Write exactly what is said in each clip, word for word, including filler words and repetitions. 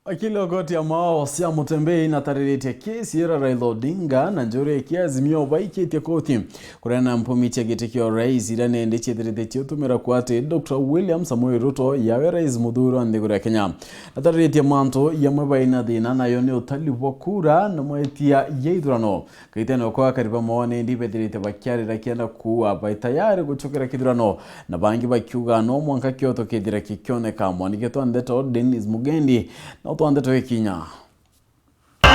Wakili wa koti ya Mao, Osiamo Tembei, natariritie kesi iria Raila Odinga na njuri kia Azimio baikitie koti kuregana na mpumi cia giti kia urais iria nindi ciethirite ciutumira kuati Doctor William Samoei Ruto yawe rais muthuri wa nthiguru ya Kenya. Natariritie mantu jamwe baina thina nayo ni utali bwa kura na mwetia ya ithurano. Kaitene okwa akari ba Mao nindi bethirite bakiarira kienda kuua bai tayari gucokera kithurano, na bangi bakiuga no mwanka kioto kithira kikioneka. Mwaniki twa ndeto Dennis Mugendi na utwa ndeto ikinya.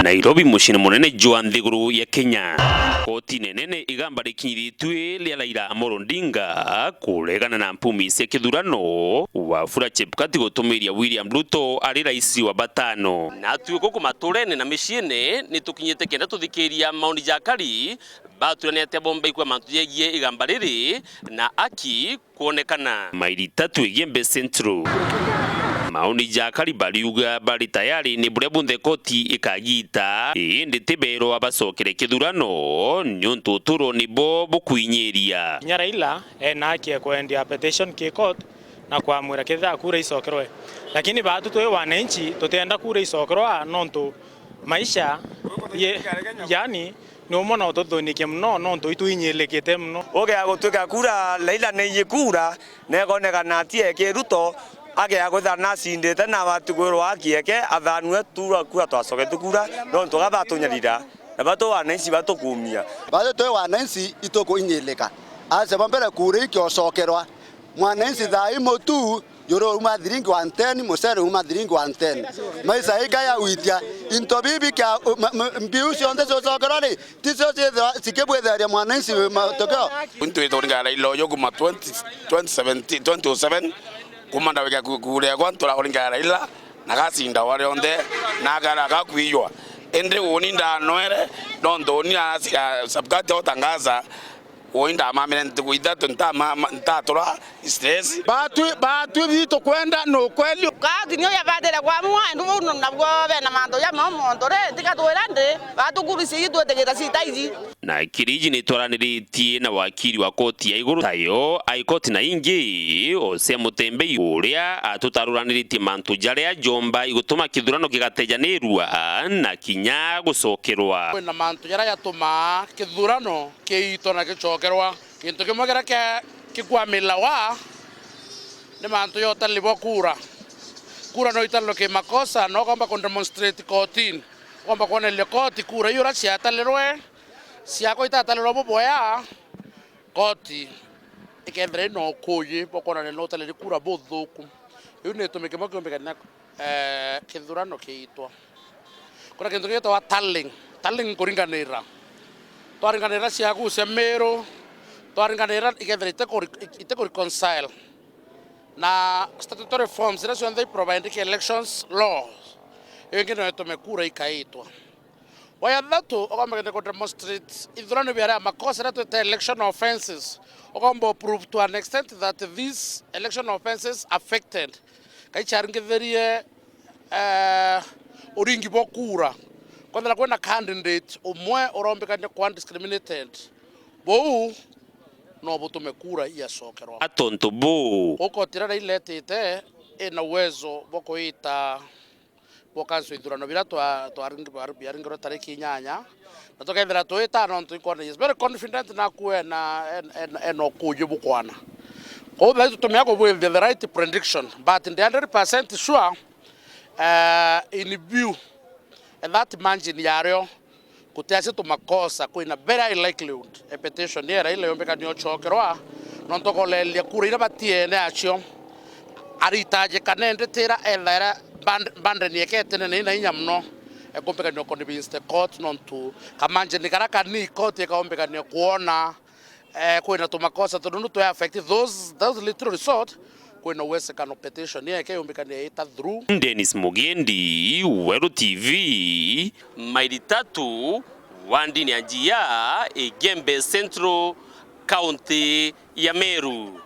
Nairobi, muciini munene jwa nthiguru ya Kenya. Koti nene igamba rikinyithitue ria Raila Amolo Odinga kuregana na mpumi cia kithurano, Wafula Chebukati gutumiria William Ruto ari rais wa batano. Natwi guku maturene na miciini ni tukinyite kenda tuthikiria maoni ja akari baturene atia bomba ikua mantu jegie igamba riri na aki kwonekana. Maili tatu Igembe Central. Maoni ja akari bariuga bari tayari ni buria bunthe koti ikagita, indi ti berwa bacokere kithurano, niuntu uturo nibo bukwinyiria. Kinya Raila ena haki ya kwendia petition ki court na kwamwira kethira kura icokerwe. Lakini baatu twi wananchi tutienda kura icokerwa nontu maisha ye, yani, ni umwe no tuthunikie muno nontu itwinyilikite muno. Ugea gutwika kura Raila ni iyi kura, na ikonekana atie ki Ruto, agea kwithira nacindite na abati kwirwa haki yake, athanue tura kura twacokete kura, nontu ga batunyarira, na batu wananchi batukumia. Baatu twi wananchi itukuinyilika. Aca ba mbere kura ikiocokerwa, mwananchi thaa ii mutu, juru uma thiringi one ten, mucere uma thiringi one ten. Maisha ika ya witia, into bibi kia, ma, ma, mbiu cionthe ciocokerwa ri, ticio ciithirwa cikibwitheria mwananchi matokeo. Intwite uringa Raila uyu kuma twenty, twenty seventeen, twenty oh seven, kuma ndawika ku, kuria kwa ntura uringa Raila, na gacinda wa rionthe, na akara gakwiywa. Indi uni ndanwere, nontu uni a, a, Chebukati otangaza, Woi ndamamire ntuku ithatu, ntama-, ntatura stress. Baatu, baatu bitu kwenda ni ukweli. Kaati niyo yabatire kwamua, ndu buu nabwo bena mantu jamwe monthe, tiga twira ndi, baatukurisia itwitigira cita iji. Na kiriji ni twaraniritie na wakiri wa koti ya iguru, tayo aikoti na ingi, Osiamo Tembei, uria atutaruraniritie mantu jaria jomba igutuma kithurano gigatejanirua na kinya gucokerwa. Kwina mantu jaria jatumaa kithurano kiitwa na gicokerwa. Gintu kimwe kiria kia, kikwamilawa ni mantu ja utaliri bwa kura. Kura no italirwe ki makosa, na ukomba ku demonstrate kotini. Ukomba kwoneria koti kura iu uria ciatalirwe, ciakwa itatalirwe buboya, koti ikethira ina ukuuji bwa kwonania no utaliri kura buthuku. Iu ni gitumi kimwe kiumbikania eh, kithurano kiitwa. Kuna kintu gitagwa tallying. Tallying kuringanira. Twaringanira ciaku cia Miru, twaringanira ikethira ite ku, ite ku reconcile na statutory forms iria cionthe i provide ki elections laws. Iyo ingi no itume kura ikaitwa. Wa ya thatu, ukomba kenda ku demonstrate ithurano biaria makosa iria twita election offences. Ukomba prove to an extent that these election offences affected kai ciaringithirie, eh, uringi bwa kura. Kwethira kwina candidate umwe urombikania kwa discriminated, buu no butume kura iacokerwa. A tontu buu. Koti iria iletite ina uwezo bwa kuita bwa cancel ithurano biria twa-, twaringi-, biaringirwe tariki inyanya, na tukethira twita nontu ikwona he is very confident naku ena, en-, en-, ena ukuuji bukwana. Kwou thai tutumia kubwithia the right prediction, but ndi hundred percent sure, eh, in view and that margin yario, gutiacia tumakosa, kwina very high likelihood a petition ya Raila yumbikania ucokerwa, nontu ukoleria kura iria batiene acio aritajika nende tira ethaira band-, bandeni yake etenene ina inya muno, ekumbikania convince the court, nontu kamanjeni karia kanini court ikaumbikania kwona, eh, kwina tumakosa tununu twe affect those, those little result, kwina uwezekano petition yake yumbikania ita through. Dennis Mugendi, Weru T V. Maili tatu, wandini ya Njia, Igembe Central, kaunti ya Meru.